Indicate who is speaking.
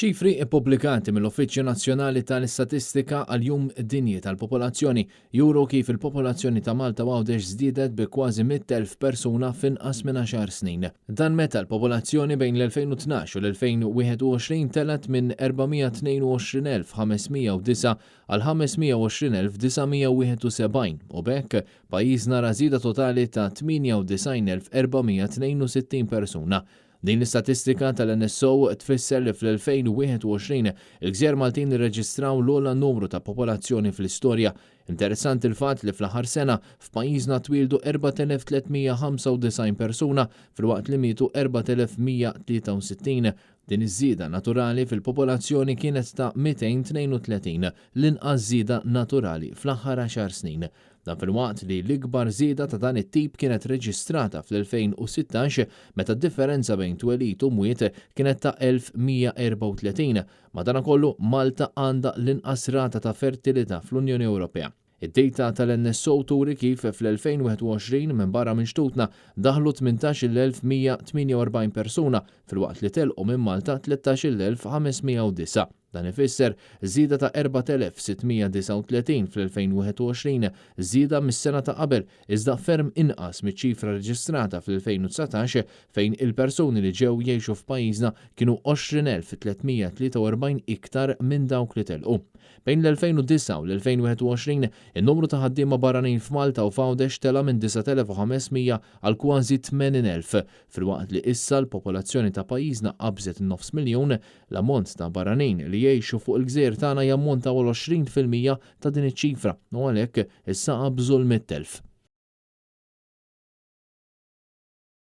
Speaker 1: Ċifri ppubblikati mill-Uffiċċju Nazzjonali tal-Istatistika għall-Jum Dinji tal-Popolazzjoni juru kif il-popolazzjoni ta' Malta u Għawdex żdiedet bi kważi 100,000 persuna f'inqas minn għaxar snin. Dan meta l-popolazzjoni bejn l-2012 u l-2021 telgħet minn 422,509 għal 520,971 u b'hekk pajjiżna ra żieda totali ta' 98,462 persuna. Din l-istatistika tal-NSO tfisser li fl-2021 il-gżejjer Maltin irreġistraw l-ogħla numru ta' popolazzjoni fl-istorja. Interessanti l-fatt li fl-aħħar sena f'pajjiżna twieldu 4,395 persuna filwaqt li mietu 4,163. Din iż-żieda naturali fil-popolazzjoni kienet ta' 232, l-inqas żieda naturali fl-aħħar għaxar snin. Dan filwaqt li l-ikbar żieda ta' dan it-tip kienet reġistrata fl-2016 meta d-differenza bejn twelid u mwiet kienet ta' 1,134. Madankollu, Malta għandha l-inqas rata ta' fertilità fl-Unjoni Ewropea. Id-dejta tal-NSO turi kif fl-2021 minn barra minn xtutna daħlu 18,148 persuna filwaqt li telqu minn Malta 13,509. Dan ifisser żieda ta' 4,639 fl-2021, żieda mis-sena ta' qabel, iżda ferm inqas miċ-ċifra reġistrata fl-2019 fejn il-persuni li ġew jgħixu f'pajjiżna kienu 20,343 iktar minn dawk li telqu. Bejn l-2009 u l-2021, in-numru ta' ħaddiema barranin f'Malta u f'Għawdex tela' minn 9,500 għal kważi 80,000, filwaqt li issa l-popolazzjoni ta' pajjiżna qabżet in-nofs miljun. L-ammont ta' barranin li jgħixu fuq il-gżejjer tagħna jammonta għal 20% ta' din iċ-ċifra u għalhekk issa qabżu l-100,000.